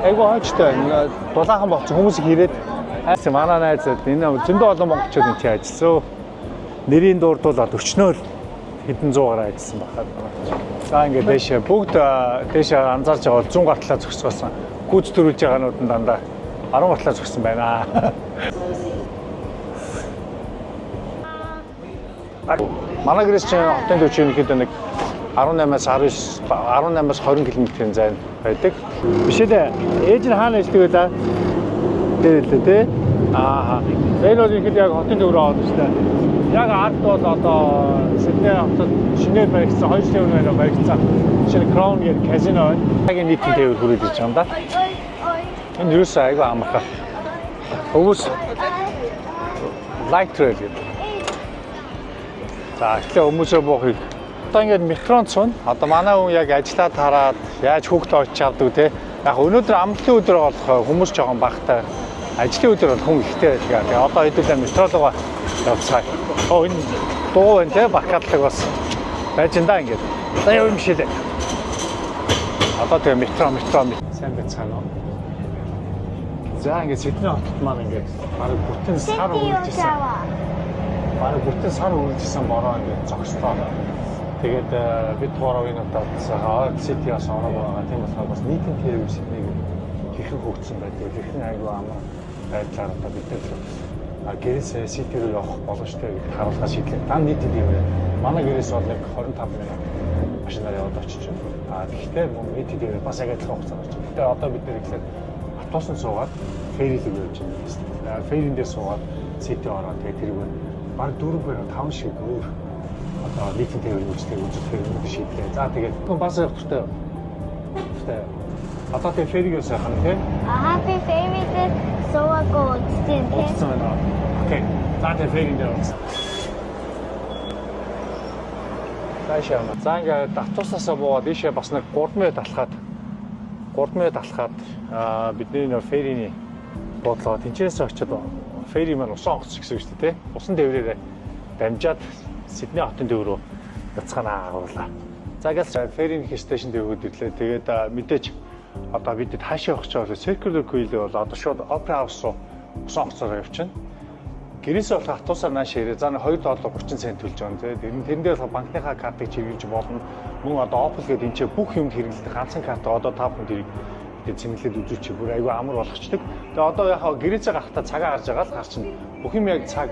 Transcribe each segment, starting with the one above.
Айгу хойчтой байна. Дулаахан болчих хүмүүс их ирээд хайсан манай найз энэ зөндөө олон монголчууд энэ чинь ажилласан. Нэрийн дурдуулаад өчнөөл хэдэн зуун гаруй ажилласан байхад. За ингээд дээшээ бүгд дээшээ анзаарч байгаа бол зүүн гартлаа зогсгоосон. Гүйц төрүүлж байгаанууд нь дандаа баруун гартлаа зогссон байна. Манай гэрээс чинь хотын төв чинь ерөнхийдөө нэг 18-аас 19 18-аас 20 км-ийн зайд байдаг. Биш ээ. Ээж нь хаана ажилладаг вэ? Тэр лээ тий. Аа. Энэ бол ерөнхийдөө яг хотын төв рүү орно шүү дээ. Яг ард бол одоо Сидней хотод шинээр баригдсан, 2 жилийн өмнө байна баригдсан. Шинэ Crown гэдэг казино байна. Яг энэ нийтийн тээвэр хүрээд ирж байгаа юм да. Энэ юусаа айгүй амархан. Хүмүүс light rail гэдэг. За эхлээ хүмүүсээ буухыг. Одоо ингээд метронд сууна. Одоо манай хүн яг ажиллаа тараад яаж хүүхдээ очиж авдаг те. Яг өнөөдөр амралтын өдөр болох хүмүүс жоохон багтай. Ажлын өдөр бол хүн ихтэй байдаг. Тэгээ одоо хэдүүлээ метро руугаа явцгаая. Оо энэ дуу байна те. Бакатлаг бас байж энэ да ингээд. За яв юм шилээ. Одоо тэгээ метро метро сайн байцгаана уу? За ингээд Сидней хотод маань ингээд бараг бүтэн сар үргэлж исэн. Бараг бүтэн сар үргэлжсэн бороо ингээд зогслоо. Тэгээд бид гурав энэ удаад сайхан City-аас ороод байгаа. Тийм болохоор бас нийтийн тээвэр Сиднейг хэрхэн хөгжсөн байдаг, хэрхэн айгүй амар байдлаар одоо бид нар гэрээс City руу явах боломжтой гэдгийг харуулах шийдлээ. Дан нийтийн тээвэр. Манай гэрээс бол нэг 25 минут машинаар яваад очиж байна. А гэхдээ мөн нийтийн тээвэр бас яг адилхан хугацаар очиж. Гэхдээ одоо бид нэр эхлээд автобусанд суугаад ferry рүү явж байна. Ferry-н дээр суугаад City ороод тэгээд тэрийг баг 4 баруун 5 шиг өөр одоо нийтийн тээврийн үйлчлэгийг үзүүлэхээр өнөөдөр шийдлээ. За тэгээд бас явах туфта. Туфта. Одоо тэгээд ferry-г сайхан тий. Аа би ferry дээр суугаад үзсэн тий. Уулзсан байна. Okay. За тэгээд ferry-н дээр уулзсан. Цаашаа. За ингээд автобусаасаа буугаад ийшээ бас нэг 3 минут алхаад 3 минут алхаад бидний нөр ferry-ний буудлаа тэнцээс очиод ferry маань усан онгоц гэсэн үг шүү дээ тий. Усан тээврээрээ дамжаад Сидней хотын төв рүү явцгаана агуулаа. За гэл ferry-ний station төвөд ирлээ. Тэгээд мэдээж одоо бид хаашаа явах гэж байгаа Circular Quay бол одоо шууд Opera House руу усан онгоцоор явчихна. Гэрээсээ болох автобусаар нааш ирээ. За 2 доллар 30 цент төлж байгаа юм тий. Тэр нь тэрэн дээр болохоор банкныхаа картыг чиглэж болно. Мөн одоо Opal гэдэг энэ ч бүх юмд хэрэглэдэг ганцхан карт одоо та бүхэн тэрийг бид цэнгэлээд үзүүлчих бүр айгүй амар болгочдөг. Тэгээ одоо яг гэрээсээ гарахдаа цагаа харж байгаа л гарчна. Бүх юм яг цаг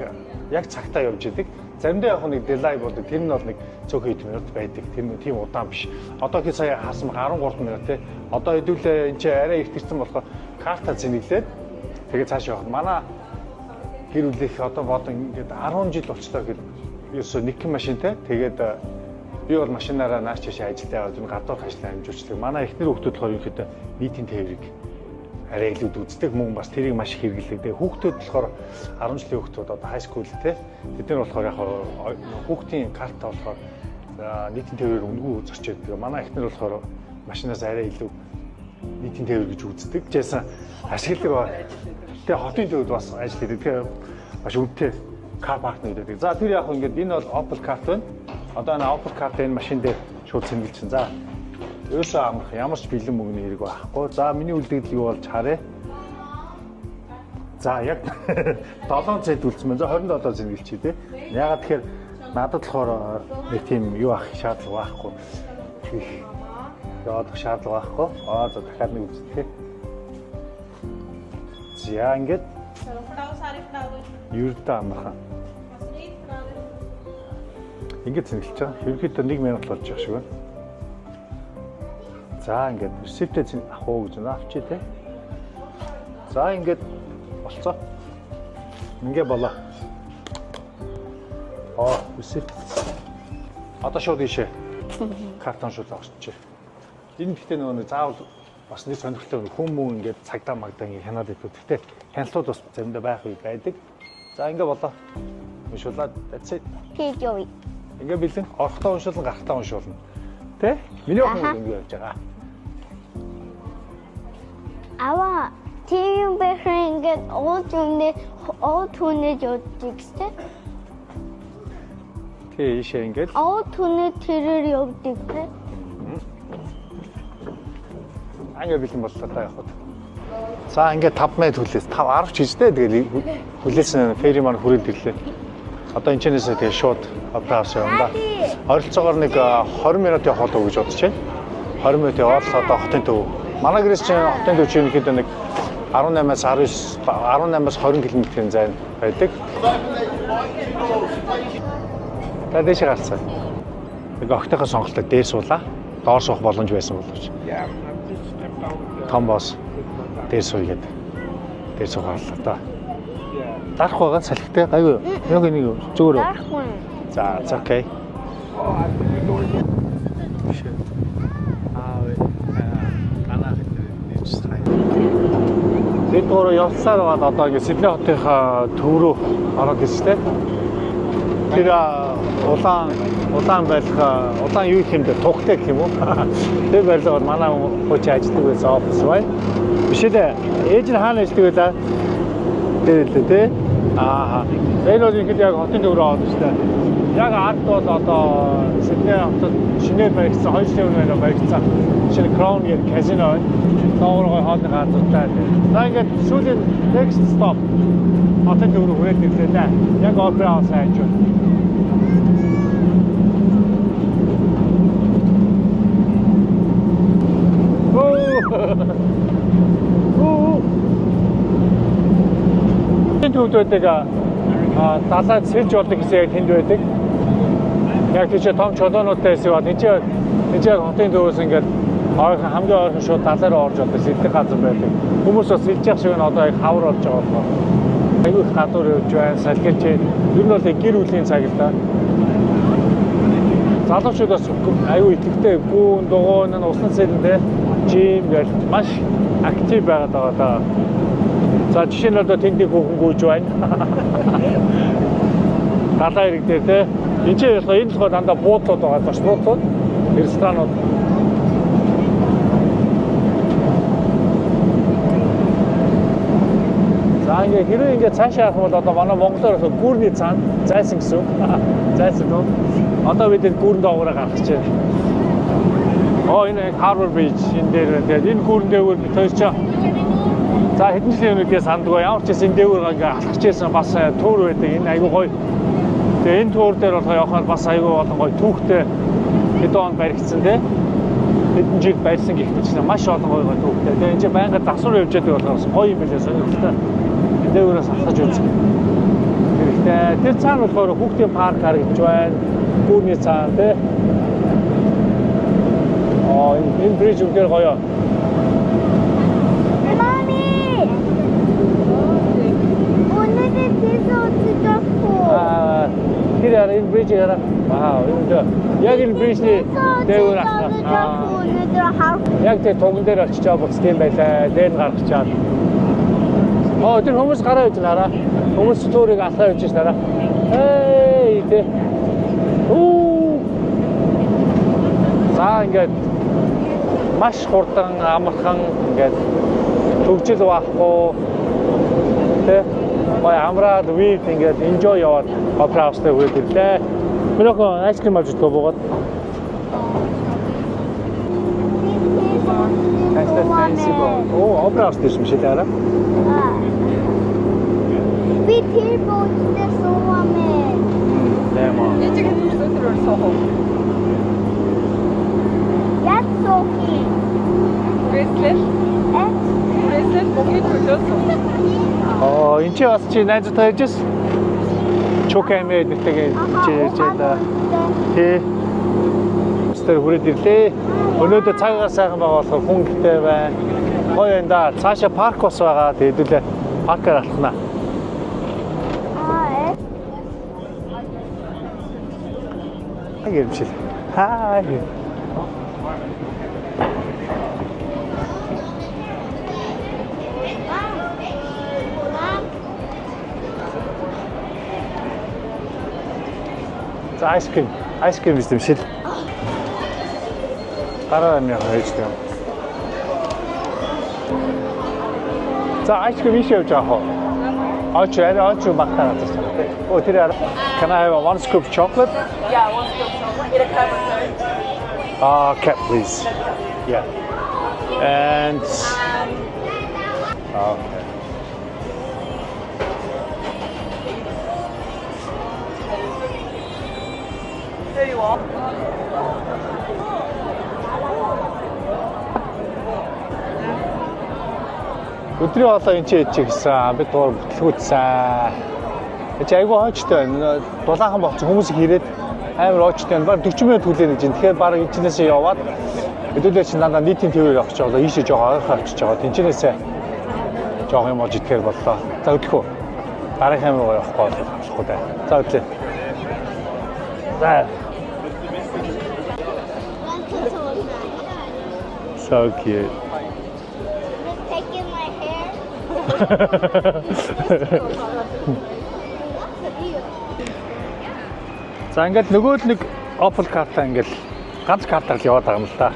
яг цагтаа явж идэг. Заримдаа яг нэг delay болдог. Тэр нь бол нэг цөөхөн хэд минут байдаг. Тэр нь тийм удаан биш. Одоо хий сая харсан баг 13 минут тий. Одоо хэдүүлээ энэ чи арай их тэрсэн болохоор карта цэнгэлээд тэгээ цааш явах. Манай гэр бүлийнх одоо бодон ингээд 10 жил болчлоо гэхэд ерөөсөө нэг машинтай. Тэгээд би бол машинаараа нааш чашаа ажилдаа яваад энэ гадуурх ажлаа амжуулчихдаг. Манай эхнэр хүүхдүүд болохоор ерөнхийдөө нийтийн тээврийг арай илүү үздэг, мөн бас тэрийг маш их хэрэглэдэг. Тэгээ хүүхдүүд болохоор 10 жилийн хүүхдүүд одоо high school те. Тэд нар болохоор яг хүүхдийн карт болохоор нийтийн тээврээр үнэгүй зорчоод. Тэгээ манай эхнэр болохоор машинаас арай илүү нийтийн тээвэр гэж үздэг. Жээсэн ашигладаг ба. Тэгээ хотын төвд бас ажил хийдэг. Тэгээ маш үнэтэй car park нэдэг. За тэр яг ингээд энэ бол Opal карт байна. Одоо энэ Opal карт энэ машин дээр шууд цэнгэлчихэн. За ерөөсөө амарх ямар ч бэлэн мөнгөний хэрэг байхгүй. За миний үлдэгдэл юу болж харъя. За яг 7 цент үлдсэн байна. За 27 цэнгэлчихье те. Ягаад тэгэхээр надад болохоор нэг тийм юу авах шаардлага байхгүй. Их явах шаардлага байхгүй. Аа за дахиад нэг үзтээ. За ингээд ердөө амархан. Ингээд цэнгэлж байгаа. Ерөнхийдөө 1 минут болж байгаа шиг байна. За ингээд receipt-ээ авах уу гэж байна. Авчи те. За ингээд болцоо. Ингээ болоо. Аа, receipt. Одоо шууд ийшээ. Картон шууд авчиж. Энэ гэхдээ нөгөө нэг заавал бас нэг сонирхолтой хүн мөн ингээд цагдаа магдаа ингээд хянаад идэв. Гэхдээ хяналтууд бас заримдаа байх үе байдаг. За ингээ болоо. Уншуулаад that's it. Хийж явъя. Ингээ бэлэн. Орохдоо уншуулна, гарахдаа уншуулна. Тэ? Миний охин ингэ явж байгаа. Аваа тийм бэхэн ингээд уулж өмнө уул түнэж явдаг гэсэн. Тий, ийшээ ингээд. Уул түнэ тэрээр явдаг те. Ингээ бэлэн боллоо та явахад. За, ингээд 5 минут хүлээс 5 10 ч гэж дээ. Тэгэл хүлээсэн ferry маань хүрээд ирлээ. Одоо энэ чэнэсээ тэгээ шууд Opera House явна да. Ойролцоогоор нэг 20 минут явах болов уу гэж бодож байна. 20 минут яваад л одоо хотын төв. Манай гэрээс чинь хотын төв чинь ерөнхийдөө нэг 18-аас 19, 18-аас 20 км-ийн зайн байдаг. Та дэше гарцаа. Нэг огтойхоо сонголтоо дээр суулаа. Доор суух боломж байсан боловч Yeah, I've just stepped out. Том босс дээр сууя гэдэг. Дээр суугаалаа та. Yeah. Дарах байгаа салхитай гайгүй. Яг энийг зүгээр үү? Дарахгүй. За, за, okay. Oh, I think you're going. Биш. Аа, танаа нэрч таа. Бид гурав явсаар байгаад одоо ингэ Сидней хотынхаа төв рүү ороод ирсэн тэ. Тэр улаан байх, улаан юу гэх юм бэ? Тугтай гэх юм уу? Тэр барилга бол манай хуучин ажилладаг байсан офис байна. Биш ээ. Ээж нь хаана ажилладаг байлаа? Тэр лээ тэ. Аа. Энэ бол ихэд яг хотын төв рүү ороод ирсэн. Яг ард бол одоо Сидней хотод шинээр баригдсан, 2 жилийн өмнө баригдсан шинэ Crown гэх казино байна. Доогоор гой хоолны газартай. За, ингээд сүүлийн next stop хотын төв рүү хүрээд ирлээ дээ. Яг Opera House хайж байна. Оо. Оо. Хотын төвд байдаг далайд сэлж болдог гэсэн яг тэнд байдаг. Яг тийч том чулуунуудтай хэсэг ба тийч яг хотын төвөөс ингээд ойрхон, хамгийн ойрхон шууд далай руу орж болдог сэлдэг газар байдаг. Хүмүүс бас сэлж явах шиг нь одоо яг хавар болж байгаа болохоор айгүй их гадуур явж байна, салхилж байна. Ер нь бол яг гэр бүлийн цаг л да. Залуучууд бас айгүй идэвхтэй гүүн, дугуй, энэ усан сэлэн те gym гэж маш active байгаад байгаа даа. За, жишээ нь одоо тэнд нэг хүүхэн гүйж байна. Далайн эрэг дээр те. Энд чинь болохоор энэ болохоор дандаа буудлууд байгаа. Зоч буудлууд, ресторанууд. За, ингээ хэрвээ ингээ цаашаа явах юм бол одоо манай монголоор болохоор гүүрний цаана зайсан гэсэн үг. Зайсан үү? Одоо бид энэ гүүрэн доогоороо гарах гэж байна. Оо, энэ Harbour Bridge энэ дээр байна. Тэгээд энэ гүүрэн дээгүүр бид хоёр чинь за хэдэн жилийн өмнө сандгүй ямар ч гэсэн энэ дээгүүр ингээ алхаж байсан бас tour байдаг. Энэ айгүй гоё. Тэгээ энэ tour дээр болохоор явхаар бас айгүй олон гоё түүхтэй, хэдэн он баригдсан те. Хэдэн жил барьсан гэх мэт маш олон гоё гоё түүхтэй. Тэгээ энэ чинь байнга засвар явж байдаг болохоор бас гоё юм билээ, сонирхолтой. Энэ дээгүүрээс алхаж үзэх хэрэгтэй. Тэр цаана болохоор хүүхдийн парк харагдаж байна. Гүүрний цаана те. Аа, энэ bridge үнэхээр гоё. Mommy! Өнөөдөр тийс үзчихгүй. Аа, тэр яра энэ bridge яра. Аа, энэ яг энэ bridge ний дээгүүр алхах. Аа. Өнөөдөр хар. Яг тэр туган дээр очиж байгаа буцдаг юм байлаа. Дээр нь гаргачаад. Оо, тэр хүмүүс гараа явж байна хараа. Хүмүүс tour ыг алхаа явж байна хараа. Эй, тэ. Үү. За, ингээд маш хурдан амархан ингээд төгжил байхгүй тэ гоё амраад вид ингээд enjoy яваад Opera House-тай хүрээд ирлээ. Миний охин ice cream авч идэх буугаад. That's fancy boat. Оо, Opera House дээр юм шиг л араа. Би тэр boat дээр суумаа. Тийм аа. Ээжигээ тэр суух уу? Яг суух юм. Брэслэл. Э? Брэслэл бүхий төлөө суух. Аа, энэ чи бас чи найзуудтай ярьж байсан. Чук аймаа нэртэйгээ чи ярьж байлаа. Тий. Тэр хүрээд ирлээ. Өнөөдөр цагаар сайхан байгаа болохоор хүн ихтэй байна. Гоё энэ да. Цаашаа парк бас байгаа. Тэгээд хэдүүлээ паркаар алхнаа. Аа, э. Яг юм шиг. Хай. Мам. За, ice cream. Ice cream юм шиг. Гараа юм яах вэ юм. За, ice cream иш явж авах уу? Очи, арай очи багтаа газар чам. Оо, тэр арай. Can I have a one scoop chocolate? Yeah, one scoop chocolate. In a cup or so. Cup, please. Yeah. And Okay. There you are. Өдрийн хоолоо энэ чи идчих гэсэн. Би дуур бүтлгүүтсэн. Эч айгүй хойчтой байна. Дулаахан болчих хүмүүс их ирээд амар хойчтой байна. Бараг 40 минут хүлээнэ гэж. Тэгэхээр бараг эчнээсээ яваад хэдүүлээ чинь дандаа нийтийн төвөөр явах гэж байгаа. Ийшээ жоохон ойрхон очиж байгаа. Тэнчнээсээ жоохон юм болж идэхээр боллоо. За өдлөх үү? Дараагийн юм явахгүй болохгүй дээ. За өдлөө. За. So cute. Taking my hair. За ингээд нөгөө л нэг Opal карта ингээд ганц картаар л яваад байгаа юм л та.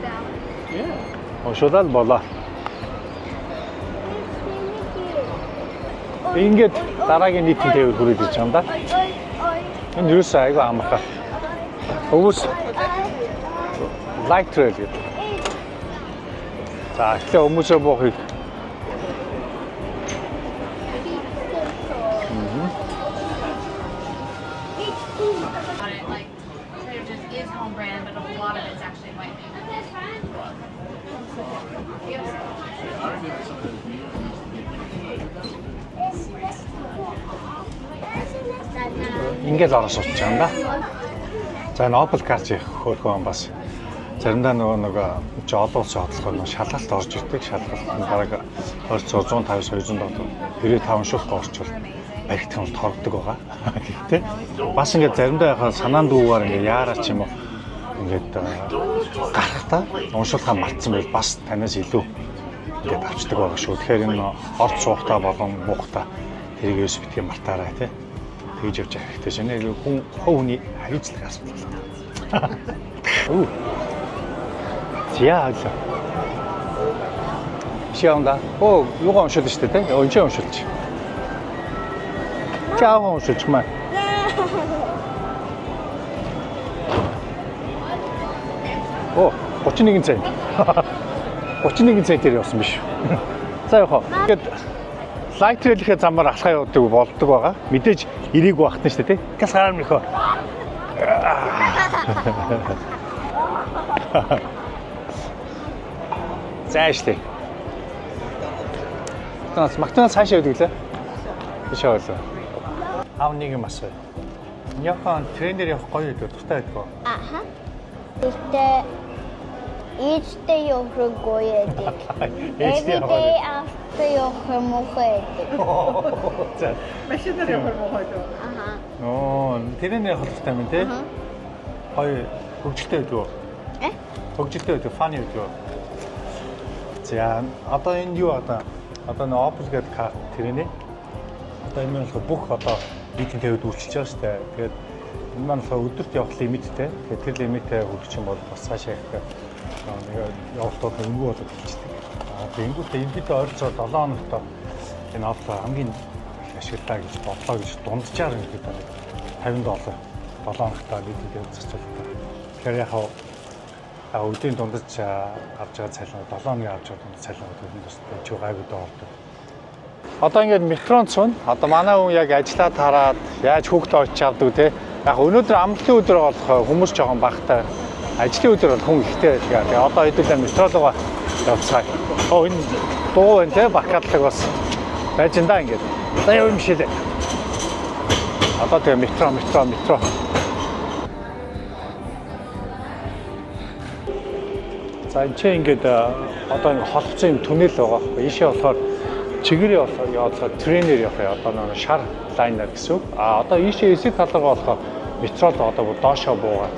Уншуулаад болоо. Ингээд дараагийн нийтийн тээвэр хүрээд ирж байгаа юм да. Энэ юусаа айгүй амархан. Хүмүүс light rail гэдэг. За эхлээ хүмүүсээ буухыг On it, like Trader Joe's is home brand, but a lot of it's actually white label. Ингээд ороо суучих юм да. За энэ Opal карт их хөөрхөн бас заримдаа нөгөө нэг чи олон улсын хотлохоор нөгөө шалгалт орж ирдэг. Шалгалт нь бараг 200 150 200 доллар 95 шулт орчвол баригдах юм торгодог байгаа. Гэхдээ бас ингээд заримдаа яхаа санаан дүүгээр ингээд яараа ч юм уу ингээд гарахдаа уншуулхаа мартсан байл бас танаас илүү ингээд авчдаг байгаа шүү. Тэгэхээр энэ орд суухдаа болон буухтаа тэрийг ерөөс битгий мартаарай тий. Тэгж явж байгаа хэрэгтэй шинэ хүн хувь хүний хариуцлага асуудал байна. Үу. Зя хаалаа. Шиамда. Оо, юугаа уншуулна шүү дээ тий. Оо, энэ ч уншуулч. Чи аавгаа уншуулчих маа. Оо, 31 цент. 31 центээр явсан биш. За явах уу. Тэгээд light rail-ийн замаар алхаа явдаг болдог байгаа. Мэдээж ирээгүй багтана шүү дээ, тий. Газ гараа мөхөө. За штэ. Макдоналдс, Макдоналдс хаашаа явдаг лээ? Тийшээ байлаа. Аав нэг юм асууя. Япон тренер явах гоё гэдэг дуртай байдаг уу? Аха. Гэтэ ээжтэй явах гоё байдаг. Ээжтэй Every явах day after явах муухай байдаг. За. Машинаар явах муухай дөө. Аха. Оо, тренер явах дуртай юм тий? Гоё хөгжилтэй байдаг уу? Э? Хөгжилтэй байдаг, funny байдаг уу? За, одоо энэ юу одоо одоо нэг Opal гэдэг карт тэрний одоо энэ маань болохоор бүх одоо нийтийн тээврүүд үйлчилж байгаа шүү дээ. Тэгээд энэ маань болохоор өдөрт явах лимиттэй. Тэгээд тэр лимитээ хүрчих юм бол бас цаашаа явах нэг явалтууд нь өнгөө болоод эхэлчихдэг. Аа тэгэнгүүтээ ерөнхийдөө ойролцоогоор 7 хоногт энэ Opal хамгийн их ашиглаа гэж бодлоо гэж дунджаар ерөнхийдөө нэг 50 доллар 7 хоногт нийтийн тээвэр зарцуулдаг. Тэгэхээр яг хав а өдрийн дундаж авч байгаа цалин 7 хоногийн авч байгаа дундаж цалин тэрэнд бас ч гайгүй доо ордог. Одоо ингээд метрон цун. Одоо манай хүн яг ажиллаа тараад яаж хүүхдээ очиж авдаг те. Яг өнөөдөр амралтын өдөр болох хүмүүс жоохон багтай. Ажлын өдөр бол хүн ихтэй байдаг. Тэгээ одоо хэдүүлээ метро руугаа явцгаая. Оо энэ дуу байна те. Бакатлаг бас байж энэ да ингээд. За яв юм шилээ. Одоо тэгээ метро метро метро. За энэ ч ингээд одоо нэг холбоцсон юм түнэл байгаа байхгүй. Ийшээ болохоор чигээрээ болохоор явуулахаар тренер явах юм. Одоо нэг шар лайнер гэсэн үг. А одоо ийшээ эсрэг талаараа болохоор метро л одоо бүр доошоо буугаад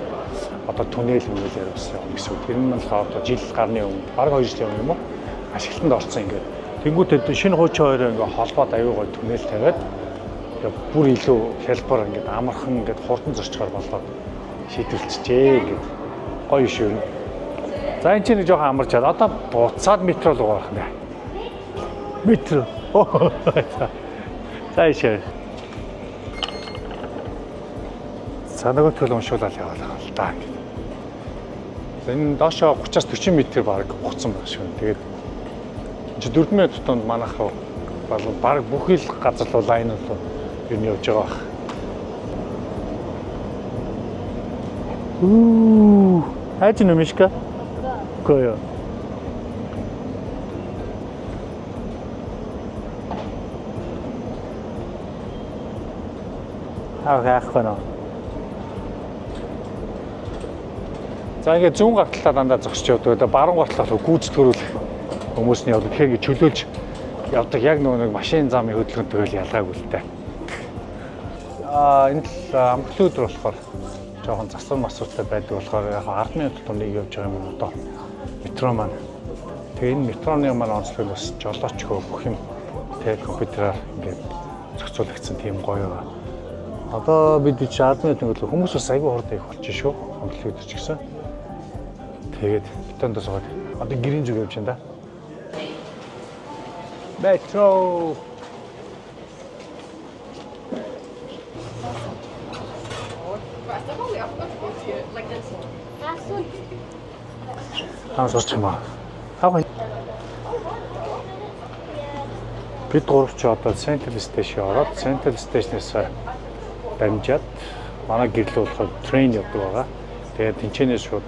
одоо түнэл мөнэлээр бас явна гэсэн үг. Тэр нь болохоор одоо жил гарны өмнө бараг 2 жилийн өмнө юм уу? Ашиглалтанд орсон ингээд. Тэнгүүтээ шинэ хуучин хоёроо ингээд холбоод аюу гой түнэл тавиад тэгээ бүр илүү хялбар ингээд амархан ингээд хурдан зорчгоор болоод шийдвэрлэжээ ингээд гоё шүү. За энэ чинь нэг жоохон амарч чад. Одоо буцаад метро руу орох нэ. Метро. За ийшээ. За нөгөө төл уншуулаад яваалаа л да. За энэ доошоо 30-аас 40 м бараг хугацсан байх шиг байна. Тэгээд Чи 4 минут тутамд манайх руу бол баг бүхий л газар руу line руу ер нь явж байгаа бах. Үу. Хайж нү Мишка? Үгүй юу. Аа яах вэ нөө? За ингээд зүүн гартлаа дандаа зогсож явдаг. Одоо баруун гартлаа болохоор гүйцэтгэрүүл хүмүүс нь явдаг. Тэгэхээр ингээд чөлөөлж явдаг. Яг нөгөө нэг машин замын хөдөлгөөнтэйг ялгаагүй л дээ. Аа энэ л амтлын өдөр болохоор жоохон засвар масвартай байдаг болохоор яг 10 минут тутам нэг явж байгаа юм одоо метро маань. Тэгээ энэ метроны маань онцлог нь бас жолоочгүй бүх юм тэг компьютераар ингээд зохицуулагдсан тийм гоё байгаа. Одоо бид чи 10 минут өнгөлөө хүмүүс бас айгүй хурдан их болчих шүү. Амтлын өдөр ч гэсэн. Тэгээд бетонд суугаад одоо гэрийн зүг явж байна да. Метро. Аа сурч юм аа. Аа. Бид гурав чи одоо Central Station ороод Central Station-аас дамжаад манай гэрлөө болохоор train явдаг байгаа. Тэгээд тэнчэнээс шууд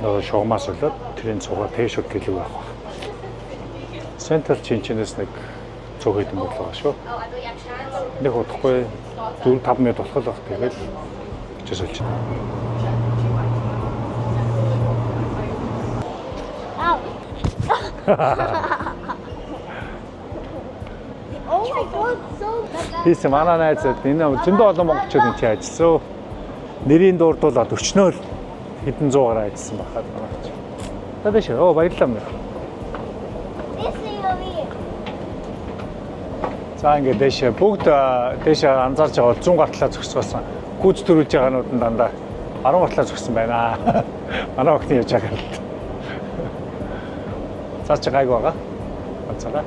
нөгөө шугамаас болоод train цугаа тэгээ шууд гэрлөө явах байх. Central тэнчэнээс нэг 100 хэдэн бол байгаа шүү. Нэг удахгүй 4 5 минут болох л баг тэгэл очиж олж. Ау. Oh my God, so bad. Тийс манай найз энэ зөндөө олон монголчууд энэ чинь ажилласан. Нэрийн дурдуулаад өчнөөл хэдэн зуун гаруй ажилласан байхад манай чи. За тийш. Оо баярлалаа мэ. This is your ear. За ингээд дээшээ бүгд дээшээ анзаарч байгаа бол зүүн гартлаа зогсоогоосон. Гүйц төрүүлж байгаанууд нь дандаа баруун гартлаа зогссон байна. Манай охин явж байгаа л. За чи гайг байгаа. Ганцаараа.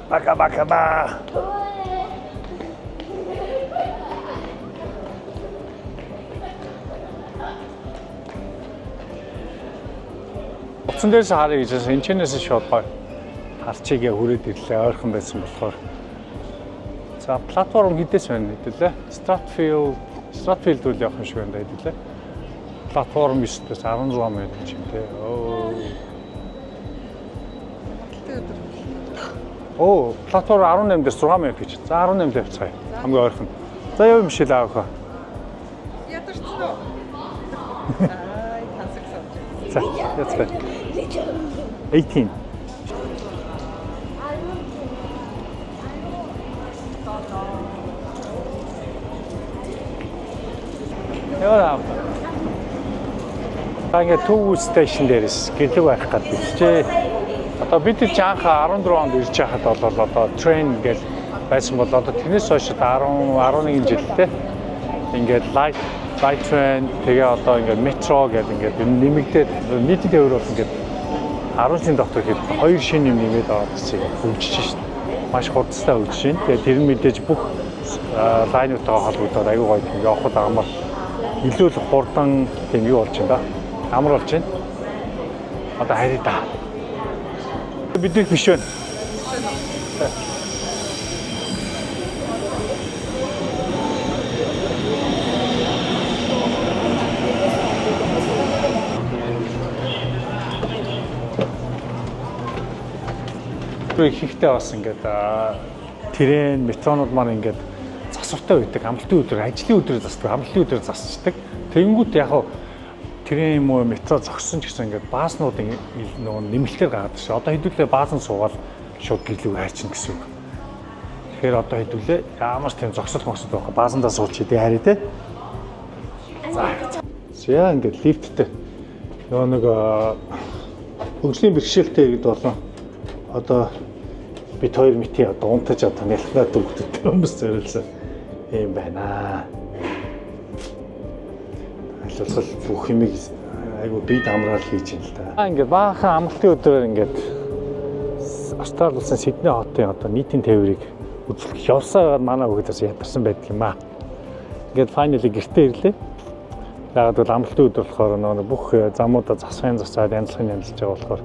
Бака бака ба. Утсан дээрс харъя гэж байсан. Энд чинээс шууд гоё. Харчигээ хүрээд ирлээ. Ойрхон байсан болохоор. За платформ хэдээс байна хэдэлээ? Stratfield Stratfield үл явах юм шиг байна да хэдэлээ. Платформ 9-ээс 16 минут гэж юм те. Оо. Оо, платформ 18 дээр 6 минут гэж. За 18 дээр явцгаая. Хамгийн ойрхон. За яв юм шиг л аах. Ядарсан уу? Аа, тансаг сууж. За, яцгаая. 18. Яваа. Та ингээд Төв station дээрээс гэлэг байх гэдэг бичээ. Одоо бид ч анх 14 онд ирж байхад бол одоо train гэж байсан бол одоо тэрнээс хойш 10 11 жил те. Ингээд light train тэгээ одоо ингээд метро гэдэг ингээд нэмэгдээд нийтийн тээвэр бол ингээд 10 жилийн дотор хэд хоёр шинэ юм нэмээд ороод ирсэн юм хөгжиж шин. Маш хурдтай хөгжиж шин. Тэгээ тэр нь мэдээж бүх line уудтайгаа холбогдоод аюу гоё тийм явахад амар илүү л хурдан тийм юу болж байна да. Амар болж байна. Одоо харъя да. Бид их биш байна. Би ихэнхдээ бас ингээд трен, метронууд маань ингээд засвартай байдаг. Амралтын өдөр, ажлын өдөр засдаг, амралтын өдөр засчдаг. Тэгэнгүүт яг хав трен юм уу метро зогссон ч гэсэн ингээд бааснууд нөгөө нэмэлтээр гаргадаг шээ. Одоо хэдүүлээ баасан суугаад шууд гэлүүг хайрчин гэсэн үг. Тэгэхээр одоо хэдүүлээ ямар ч тийм зогсол моцол байхгүй. Баасандаа сууч идэе харъя те. За. За ингээд лифттэй нөгөө нэг хөгжлийн бэрхшээлтэй иргэд болон одоо бид хоёр мити одоо унтаж одоо нялхнаад өгдөг хүмүүс зориулсан юм байна. Аль болох бүх юмыг айгу бид амраал хийж юм л да. Ингээд баахан амралтын өдрөөр ингээд Австрали улсын Сидней хотын одоо нийтийн тээврийг үзүүлэх явсаа байгаад манай хүүхэд бас ядарсан байдаг юм аа. Ингээд finally гэртээ ирлээ. Яг бол амралтын өдөр болохоор нөгөө бүх замуудаа засахын засаад, янзлахын янзлж байгаа болохоор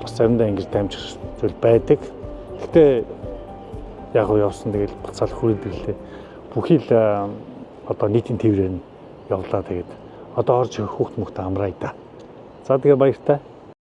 бас заримдаа ингэж дамжих зүйл байдаг. Гэхдээ яг уу явсан, тэгэл буцаал хүрээд ирлээ. Бүхий л одоо нийтийн тээврээр нь явлаа. Тэгээд одоо орж хүүхд мөхт амраа да. За, тэгээ баяртай.